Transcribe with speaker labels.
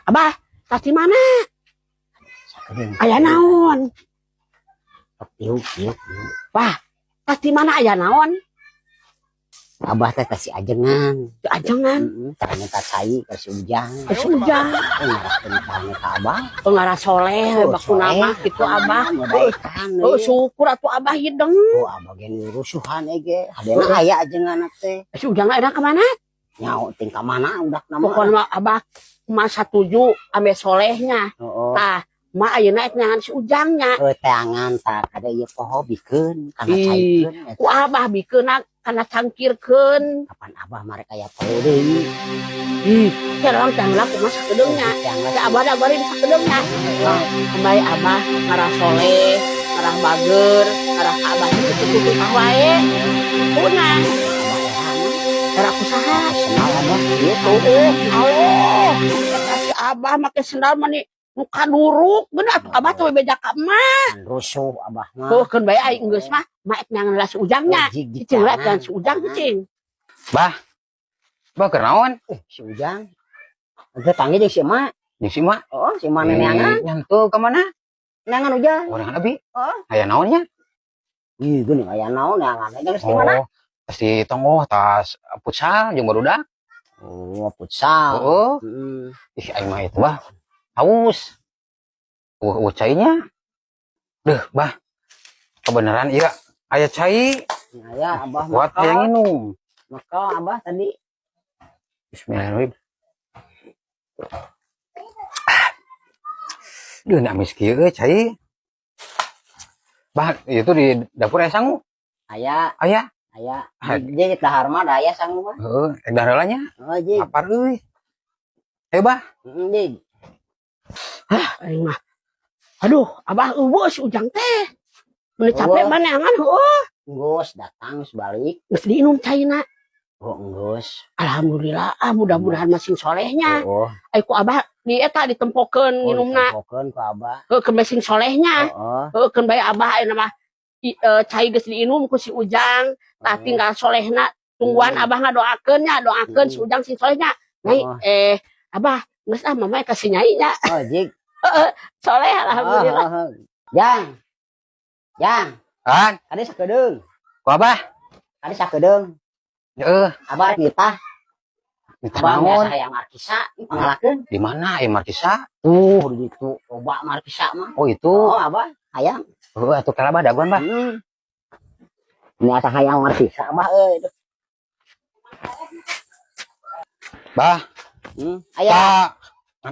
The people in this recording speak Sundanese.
Speaker 1: Abah, tas di mana?
Speaker 2: Sakedeung.
Speaker 1: Aya naon?
Speaker 2: Tiuk tiuk tiuk.
Speaker 1: Wah, tas di mana aya naon?
Speaker 2: Abah teh kasih ajengan.
Speaker 1: Di ajengan.
Speaker 2: Heeh, tah minta cai ka si Ujang.
Speaker 1: Si Ujang.
Speaker 2: Oh, ngarahkeun ka Abah.
Speaker 1: Pengarah soleh baku nama gitu, Abah.
Speaker 2: Ngabaikan.
Speaker 1: Oh, syukur atuh Abah hideng.
Speaker 2: Oh, Abah ge rusuhan ge. Hadena aya ajengan teh.
Speaker 1: Si Ujang enak kemana?
Speaker 2: Nyaho ting ka mana udah nama.
Speaker 1: Pokoknya mah Abah mah satuju ame solehnya.
Speaker 2: Heeh.
Speaker 1: Tah, mah ayeuna ek neangan si Ujangnya.
Speaker 2: Oh, teangan tah kada ieu poho bikeun kana
Speaker 1: Ih.
Speaker 2: Caikeun eta.
Speaker 1: Ku Abah bikeun kana cangkirkeun.
Speaker 2: Kapan Abah marek aya poho deui.
Speaker 1: Ih, kerang tang lah kumaha sakedeungnya.
Speaker 2: Teangan.
Speaker 1: Si Abah da bari di sakedeungnya. Wah, kembali Abah ngarah soleh, ngarah bager, ngarah ka Abah itu tutup wae. Kuna,
Speaker 2: Abah era mah.
Speaker 1: Era ku saha?
Speaker 2: Sendal Abah gitu.
Speaker 1: Oh, Allah. Eta si Abah make sendal mah nih nu kaduruk geuna atuh Abah teh beja ka emak.
Speaker 2: Kan rusuh Abah mah.
Speaker 1: Tuh keun bae aing geus mah, mah ek neangan lah si Ujangnya.
Speaker 2: Oh, jig jig
Speaker 1: Cicing lah
Speaker 2: tangan.
Speaker 1: si Ujang cicing.
Speaker 3: Bah. Bah keur naon?
Speaker 2: Eh, si Ujang. Ente panggil jeung si Emak.
Speaker 3: Jeung si Mak.
Speaker 2: Oh, si Emak neneangan.
Speaker 3: Nyantu ka mana?
Speaker 2: Neangan Ujang.
Speaker 3: Orang abi.
Speaker 2: Oh.
Speaker 3: Aya naonnya?
Speaker 2: Ih, geuning aya naon neangan. Geus di mana?
Speaker 3: Oh, tas di tonggoh tas futsal jeung barudak.
Speaker 2: Oh, futsal.
Speaker 3: Oh,
Speaker 2: Heeh.
Speaker 3: ih aing mah itu bah. Haus. Uh, cainya. Duh, bah. Kebenaran iya aya cai.
Speaker 2: Aya Abah
Speaker 3: buat
Speaker 2: maka.
Speaker 3: Hayang minum.
Speaker 2: Maka Abah tadi.
Speaker 3: Bismillahirrahmanirrahim. Duh, nak amis kieu euy cai. Bah, itu di dapur aya sangu.
Speaker 2: Aya.
Speaker 3: Aya.
Speaker 2: Aya.
Speaker 3: Ah.
Speaker 2: Jadi dahar mah da aya sangu mah.
Speaker 3: Heeh, ek dahar heula nya.
Speaker 2: Oh, jig.
Speaker 3: Lapar euy. Ayo, Bah.
Speaker 2: Heeh, jig.
Speaker 1: Ah, aing mah. Aduh, Abah euweuh si Ujang teh. Mun capek
Speaker 2: Euweuh.
Speaker 1: mah neangan heueuh.
Speaker 2: Enggeus datang geus balik.
Speaker 1: Geus diinum caina.
Speaker 2: Oh, enggeus.
Speaker 1: Alhamdulillah, ah mudah-mudahan masing solehnya.
Speaker 2: Oh,
Speaker 1: Ai ku Abah di eta ditempokeun
Speaker 2: oh,
Speaker 1: nginumna.
Speaker 2: Ditempokeun ku Abah.
Speaker 1: Heuh keun bae sing solehnya.
Speaker 2: Heeh.
Speaker 1: Heuh keun bae Abah ayeuna mah cai geus diinum ku si Ujang, tah tinggal solehna tungguan. Abah ngadoakeun nya, doakeun si Ujang sing solehnya. Nyai, eh Abah, geus ah mama kasih nyai nya.
Speaker 2: Oh, jig.
Speaker 1: Soleh alhamdulillah.
Speaker 2: Oh, oh, oh. Jang. Jang,
Speaker 3: An,
Speaker 2: kade sakedeung.
Speaker 3: Ku Abah.
Speaker 2: Kade sakedeung.
Speaker 3: Heeh,
Speaker 2: Abah rek nitah.
Speaker 3: Nitah
Speaker 2: Abah
Speaker 3: naon?
Speaker 2: biasa hayang markisa, ih pangalakeun.
Speaker 3: Di mana aya markisa?
Speaker 2: Di ditu loba markisa mah.
Speaker 3: Oh, itu.
Speaker 2: Oh, Abah hayang.
Speaker 3: Heuh, atuh kalabah dagoan, Bah.
Speaker 2: Ini asa hayang markisa Abah euy.
Speaker 3: Bah,
Speaker 2: Aya.
Speaker 3: ta